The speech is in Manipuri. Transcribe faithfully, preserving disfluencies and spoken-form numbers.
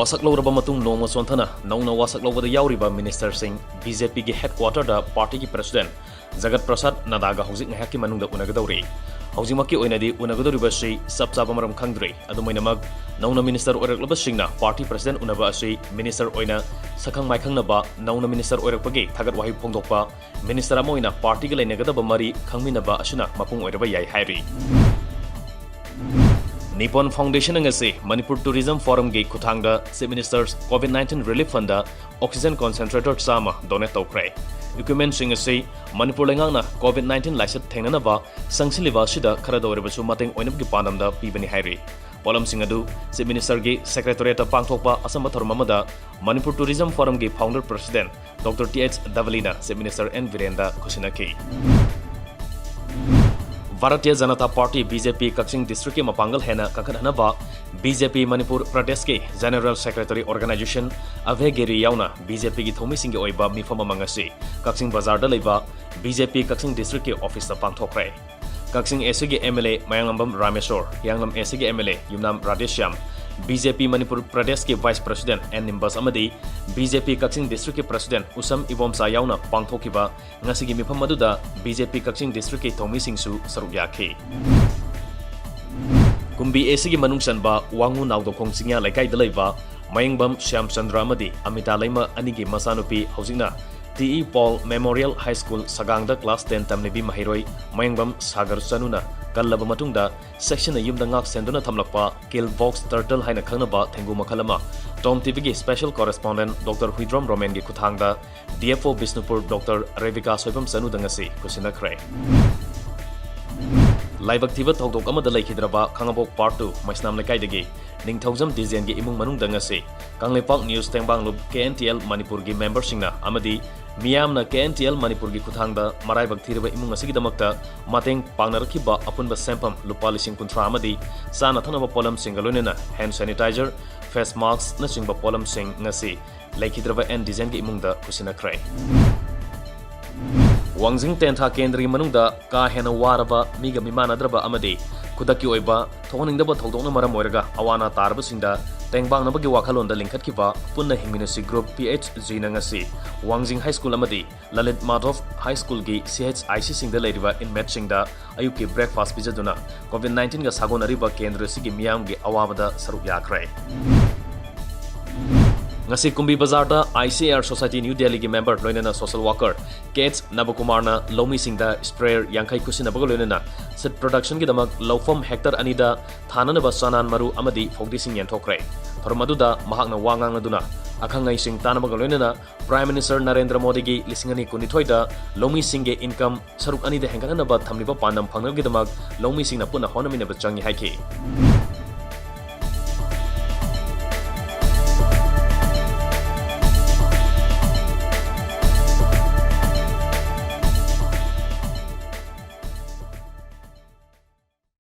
ꯋꯥꯁꯛ ꯂꯧꯔꯕ ꯃꯇꯨꯡ ꯅꯣꯡꯃ ꯆꯣꯟꯊꯅ ꯅꯧꯅ ꯋꯥꯁꯛ ꯂꯧꯕꯗ ꯌꯥꯎꯔꯤꯕ ꯃꯤꯅꯤꯁꯇꯔꯁꯤꯡ ꯕꯤ ꯖꯦ ꯄꯤꯒꯤ ꯍꯦꯗꯀ꯭ꯋꯥꯇꯔꯗ ꯄꯥꯔꯇꯤꯒꯤ ꯄ꯭ꯔꯁꯤꯗꯦꯟꯠ ꯖꯒꯠ ꯄ꯭ꯔꯁꯥꯗ ꯅꯗꯥꯒ ꯍꯧꯖꯤꯛ ꯉꯥꯏꯍꯥꯛꯀꯤ ꯃꯅꯨꯡꯗ ꯎꯅꯒꯗꯧꯔꯤ꯫ ꯍꯧꯖꯤꯛꯃꯛꯀꯤ ꯑꯣꯏꯅꯗꯤ ꯎꯅꯒꯗꯧꯔꯤꯕ ꯑꯁꯤ ꯆꯞ ꯆꯥꯕ ꯃꯔꯝ ꯈꯪꯗ꯭ꯔꯤ꯫ ꯑꯗꯨꯝ ꯑꯣꯏꯅꯃꯛ, ꯅꯧꯅ ꯃꯤꯅꯤꯁꯇꯔ ꯑꯣꯏꯔꯛꯂꯕꯁꯤꯡꯅ ꯄꯥꯔꯇꯤ ꯄ꯭ꯔꯁꯤꯗꯦꯟꯠ ꯎꯅꯕ ꯑꯁꯤ ꯃꯤꯅꯤꯁꯇꯔ ꯑꯣꯏꯅ ꯁꯛꯈꯪ ꯃꯥꯏꯈꯪꯅꯕ, ꯅꯧꯅ ꯃꯤꯅꯤꯁꯇꯔ ꯑꯣꯏꯔꯛꯄꯒꯤ ꯊꯥꯒꯠ ꯋꯥꯍꯩ ꯐꯣꯡꯗꯣꯛꯄ, ꯃꯤꯅꯤꯁꯇꯔ ꯑꯃ ꯑꯣꯏꯅ ꯄꯥꯔꯇꯤꯒ ꯂꯩꯅꯒꯗꯕ ꯃꯔꯤ ꯈꯪꯃꯤꯟꯅꯕ ꯑꯁꯤꯅ ꯃꯄꯨꯡ ꯑꯣꯏꯔꯕ ꯌꯥꯏ ꯍꯥꯏꯔꯤ꯫ ꯅꯤꯄꯣꯟ ꯐꯥꯎꯟꯗꯦꯁꯟꯅ ꯉꯁꯤ ꯃꯅꯤꯄꯨꯔ ꯇꯨꯔꯤꯖꯝ ꯐꯣꯔꯝꯒꯤ ꯈꯨꯠꯊꯥꯡꯗ chief minister covid nineteen relief fund oxygen concentrator ꯆꯥꯝꯃ ꯗꯣꯅꯦꯠ ꯇꯧꯈ꯭ꯔꯦ꯫ ꯏꯀ꯭ꯋꯤꯞꯃꯦꯟꯠꯁꯤꯡ ꯑꯁꯤ ꯃꯅꯤꯄꯨꯔ ꯂꯩꯉꯥꯛꯅ ꯀꯣꯚꯤꯗ ꯅꯥꯏꯟꯇꯤꯟ ꯂꯥꯏꯆꯠ ꯊꯦꯡꯅꯅꯕ ꯆꯪꯁꯤꯜꯂꯤꯕ ꯑꯁꯤꯗ ꯈꯔꯗ ꯑꯣꯏꯔꯕꯁꯨ ꯃꯇꯦꯡ ꯑꯣꯏꯅꯕꯒꯤ ꯄꯥꯟꯗꯝꯗ ꯄꯤꯕꯅꯤ ꯍꯥꯏꯔꯤ꯫ ꯄꯣꯠꯂꯝꯁꯤꯡ ꯑꯗꯨ ꯆꯤꯐ ꯃꯤꯅꯤꯁꯇꯔꯒꯤ ꯁꯦꯀ꯭ꯔꯦꯇꯣꯔꯤꯌꯦꯠꯇ ꯄꯥꯡꯊꯣꯛꯄ ꯑꯆꯝꯕ ꯊꯧꯔꯝ ꯑꯃꯗ ꯃꯅꯤꯄꯨꯔ ꯇꯨꯔꯤꯖꯝ ꯐꯣꯔꯝꯒꯤ founder president doctor T H ꯗꯕꯂꯤꯅ ꯆꯤꯐ ꯃꯤꯅꯤꯁꯇꯔ ꯑꯦꯟ ꯕꯤꯔꯦꯟꯗ ꯈꯨꯠꯁꯤꯟꯅꯈꯤ꯫ Bharatiya Janata party, B J P, ꯀꯛꯆꯤꯡ ꯗꯤꯁꯇ꯭ꯔꯤꯛꯀꯤ ꯃꯄꯥꯡꯒꯜ ꯍꯦꯟꯅ ꯀꯟꯈꯠꯍꯟꯅꯕ ꯕꯤ ꯖꯦ ꯄꯤ ꯃꯅꯤꯄꯨꯔ ꯄ꯭ꯔꯗꯦꯁꯀꯤ ꯖꯦꯅꯔꯦꯜ ꯁꯦꯀ꯭ꯔꯦꯇꯔꯤ ꯑꯣꯔꯒꯅꯥꯏꯖꯦꯁꯟ ꯑꯚꯦ ꯒꯤꯔꯤ ꯌꯥꯎꯅ ꯕꯤ ꯖꯦ ꯄꯤꯒꯤ ꯊꯧꯃꯤꯁꯤꯡꯒꯤ ꯑꯣꯏꯕ ꯃꯤꯐꯝ ꯑꯃ ꯉꯁꯤ ꯀꯛꯆꯤꯡ ꯕꯖꯥꯔꯗ ꯂꯩꯕ ꯕꯤ ꯖꯦ ꯄꯤ ꯀꯛꯆꯤꯡ ꯗꯤꯁꯇ꯭ꯔꯤꯛꯀꯤ ꯑꯣꯐꯤꯁꯇ ꯄꯥꯡꯊꯣꯛꯈ꯭ꯔꯦ꯫ ꯀꯛꯆꯤꯡ ꯑꯦ ꯁꯤꯒꯤ M L A Mayanglambam Rameshwor, Hiyanglam A ꯁꯤꯒꯤ M L A Yumnam Radheshyam, B J P Manipur ꯄ꯭ꯔꯗꯦꯁꯀꯤ ꯚꯥꯏꯁ ꯄ꯭ꯔꯁꯤꯗꯦꯟꯠ ꯑꯦꯟ ꯅꯤꯝꯕꯁ ꯑꯃꯗꯤ ꯕꯤ ꯖꯦ ꯄꯤ ꯀꯛꯆꯤꯡ ꯗꯤꯁꯇ꯭ꯔꯤꯛꯀꯤ ꯄ꯭ꯔꯁꯤꯗꯦꯟꯠ ꯎꯁꯝ ꯏꯕꯣꯝꯆꯥ ꯌꯥꯎꯅ ꯄꯥꯡꯊꯣꯛꯈꯤꯕ ꯉꯁꯤꯒꯤ ꯃꯤꯐꯝ ꯑꯗꯨꯗ ꯕꯤ ꯖꯦ ꯄꯤ ꯀꯛꯆꯤꯡ ꯗꯤꯁꯇ꯭ꯔꯤꯛꯀꯤ ꯊꯧꯃꯤꯁꯤꯡꯁꯨ ꯁꯔꯨꯛ ꯌꯥꯈꯤ꯫ ꯀꯨꯝꯕꯤ ꯑꯦ ꯁꯤꯒꯤ ꯃꯅꯨꯡ ꯆꯟꯕ ꯋꯥꯉꯨ ꯅꯥꯎꯗꯣꯈꯣꯡ ꯆꯤꯡꯌꯥ ꯂꯩꯀꯥꯏꯗ ꯂꯩꯕ ꯃꯌꯦꯡꯕꯝ ꯁ꯭ꯌꯥꯝꯆꯟꯗ꯭ꯔ ꯑꯃꯗꯤ ꯑꯃꯤꯇꯥ ꯂꯩꯃ ꯑꯅꯤꯒꯤ ꯃꯆꯥꯅꯨꯄꯤ ꯍꯧꯖꯤꯛꯅ T E Paul memorial high school ꯁꯒꯥꯡꯗ ꯀ꯭ꯂꯥꯁ ꯇꯦꯟ ꯇꯝꯂꯤꯕꯤ ꯃꯍꯩꯔꯣꯏ ꯃꯌꯦꯡꯕꯝ ꯁꯥꯒꯔ ꯆꯅꯨꯅ ꯀꯜꯂꯕ ꯃꯇꯨꯡꯗ ꯆꯦꯛꯁꯤꯟꯅ ꯌꯨꯝꯗ ꯉꯥꯛ ꯁꯦꯟꯗꯨꯅ ꯊꯝꯂꯛꯄ ꯀꯤꯜ ꯕꯣꯛꯁ ꯇꯔꯇꯜ ꯍꯥꯏꯅ ꯈꯪꯅꯕ ꯊꯦꯡꯒꯨ ꯃꯈꯜ ꯑꯃ ꯇꯣꯝ ꯇꯤ ꯚꯤꯒꯤ ꯁ꯭ꯄꯦꯁꯦꯜ ꯀꯣꯔꯦꯁꯄꯣꯟꯗꯦꯟꯠ ꯗꯣꯛꯇꯔ ꯍꯨꯏꯗ꯭ꯔꯣꯝ ꯔꯣꯃꯦꯟꯒꯤ ꯈꯨꯠꯊꯥꯡꯗ D F O Bishnupur doctor Rebecca Soibam ꯆꯅꯨꯗ ꯉꯁꯤ ꯈꯨꯠꯁꯤꯟꯅꯈ꯭ꯔꯦ꯫ ꯂꯥꯏꯕꯛ ꯊꯤꯕ ꯊꯧꯗꯣꯛ ꯑꯃꯗ ꯂꯩꯈꯤꯗ꯭ꯔꯕ ꯈꯥꯉꯕꯣꯛ ꯄꯥꯔꯠ ꯇꯨ ꯃꯩꯁꯅꯥꯝ ꯂꯩꯀꯥꯏꯗꯒꯤ ꯅꯤꯡꯊꯧꯖꯝ ꯗꯤꯖꯦꯟꯒꯤ ꯏꯃꯨꯡ ꯃꯅꯨꯡꯗ ꯉꯁꯤ ꯀꯪꯂꯩꯄꯥꯛ ꯅ꯭ꯌꯨꯁ ꯇꯦꯡꯕꯥꯡꯂꯨꯞ ꯀꯦ ꯑꯦꯟ ꯇꯤ ꯑꯦꯜ ꯃꯅꯤꯄꯨꯔꯒꯤ ꯃꯦꯝꯕꯔꯁꯤꯡꯅ ꯑꯃꯗꯤ ꯃꯤꯌꯥꯝꯅ ꯀꯦ ꯑꯦꯟ ꯇꯤ ꯑꯦꯜ ꯃꯅꯤꯄꯨꯔꯒꯤ ꯈꯨꯠꯊꯥꯡꯗ ꯃꯔꯥꯏꯕꯛ ꯊꯤꯔꯕ ꯏꯃꯨꯡ ꯑꯁꯤꯒꯤꯗꯃꯛꯇ ꯃꯇꯦꯡ ꯄꯥꯡꯅꯔꯛꯈꯤꯕ ꯑꯄꯨꯟꯕ ꯁꯦꯟꯐꯝ ꯂꯨꯄꯥ ꯂꯤꯁꯤꯡ ꯀꯨꯟꯊ꯭ꯔꯥ ꯑꯃꯗꯤ ꯆꯥꯅ ꯊꯛꯅꯕ ꯄꯣꯠꯂꯝꯁꯤꯡꯒ ꯂꯣꯏꯅꯅ ꯍꯦꯟ ꯁꯦꯅꯤꯇꯥꯏꯖꯔ, ꯐꯦꯁ ꯃꯥꯁꯛꯅꯆꯤꯡꯕ ꯄꯣꯠꯂꯝꯁꯤꯡ ꯉꯁꯤ ꯂꯩꯈꯤꯗ꯭ꯔꯕ ꯑꯦꯟ ꯗꯤꯖꯦꯟꯒꯤ ꯏꯃꯨꯡꯗ ꯈꯨꯠꯁꯤꯟꯅꯈ꯭ꯔꯦ꯫ ꯋꯥꯡꯖꯤꯡ ꯇꯦꯟꯊꯥ ꯀꯦꯟꯗ꯭ꯔꯒꯤ ꯃꯅꯨꯡꯗ ꯀꯥ ꯍꯦꯟꯅ ꯋꯥꯔꯕ, ꯃꯤꯒ ꯃꯤꯃꯥꯟꯅꯗ꯭ꯔꯕ ꯑꯃꯗꯤ ꯈꯨꯗꯛꯀꯤ ꯑꯣꯏꯕ ꯊꯣꯛꯍꯟꯅꯤꯡꯗꯕ ꯊꯧꯗꯣꯛꯅ ꯃꯔꯝ ꯑꯣꯏꯔꯒ ꯑꯋꯥ ꯑꯅꯥ ꯇꯥꯔꯕꯁꯤꯡꯗ ꯇꯦꯡꯕꯥꯡꯅꯕꯒꯤ ꯋꯥꯈꯜꯂꯣꯟꯗ ꯂꯤꯡꯈꯠꯈꯤꯕ ꯄꯨꯟꯅ ꯍꯤꯡꯃꯤꯟꯅꯁꯤ group P H G ꯅ ꯉꯁꯤ ꯋꯥꯡꯖꯤꯡ High School ꯑꯃꯗꯤ ꯂꯂꯤꯠ ꯃꯥꯙꯕ High School ꯒꯤ C H I C ꯁꯤꯡꯗ ꯂꯩꯔꯤꯕ inmate ꯁꯤꯡꯗ ꯑꯌꯨꯛꯀꯤ breakfast ꯄꯤꯖꯗꯨꯅ COVID nineteen ꯒ ꯁꯥꯒꯣꯟꯅꯔꯤꯕ ꯀꯦꯟꯗ꯭ꯔ ꯑꯁꯤꯒꯤ ꯃꯤꯌꯥꯝꯒꯤ ꯑꯋꯥꯕꯗ ꯁꯔꯨꯛ ꯌꯥꯈ꯭ꯔꯦ꯫ ꯉꯁꯤ ꯀꯨꯝꯕꯤ ꯕꯖꯥꯔꯗ I C A R Society New Delhi ꯒꯤ member ꯂꯣꯏꯅꯅ social worker K H ꯅꯕꯀꯨꯃꯥꯔꯅ ꯂꯧꯃꯤꯁꯤꯡꯗ sprayer ꯌꯥꯡꯈꯩ ꯈꯨꯠꯁꯤꯟꯅꯕꯒ ꯂꯣꯏꯅꯅ seed production ꯒꯤꯗꯃꯛ ꯂꯧꯐꯝ hectare ꯑꯅꯤꯗ ꯊꯥꯅꯅꯕ ꯆꯅꯥꯟ ꯃꯔꯨ ꯑꯃꯗꯤ ꯐꯧꯗꯤꯁꯤꯡ ꯌꯦꯟꯊꯣꯛꯈ꯭ꯔꯦ꯫ ꯊꯧꯔꯝ ꯑꯗꯨꯗ ꯃꯍꯥꯛꯅ ꯋꯥ ꯉꯥꯡꯂꯗꯨꯅ ꯑꯈꯪ ꯑꯍꯩꯁꯤꯡ ꯇꯥꯟꯅꯕꯒ ꯂꯣꯏꯅꯅ Prime Minister ꯅꯔꯦꯟꯗ꯭ꯔ ꯃꯣꯗꯤꯒꯤ ꯂꯤꯁꯤꯡ ꯑꯅꯤ ꯀꯨꯟꯅꯤꯊꯣꯏꯗ ꯂꯧꯃꯤꯁꯤꯡꯒꯤ income ꯁꯔꯨꯛ ꯑꯅꯤꯗ ꯍꯦꯟꯒꯠꯍꯟꯅꯕ ꯊꯝꯂꯤꯕ ꯄꯥꯟꯗꯝ ꯐꯪꯅꯕꯒꯤꯗꯃꯛ ꯂꯧꯃꯤꯁꯤꯡꯅ ꯄꯨꯟꯅ ꯍꯣꯠꯅꯃꯤꯟꯅꯕ ꯆꯪꯏ ꯍꯥꯏꯈꯤ꯫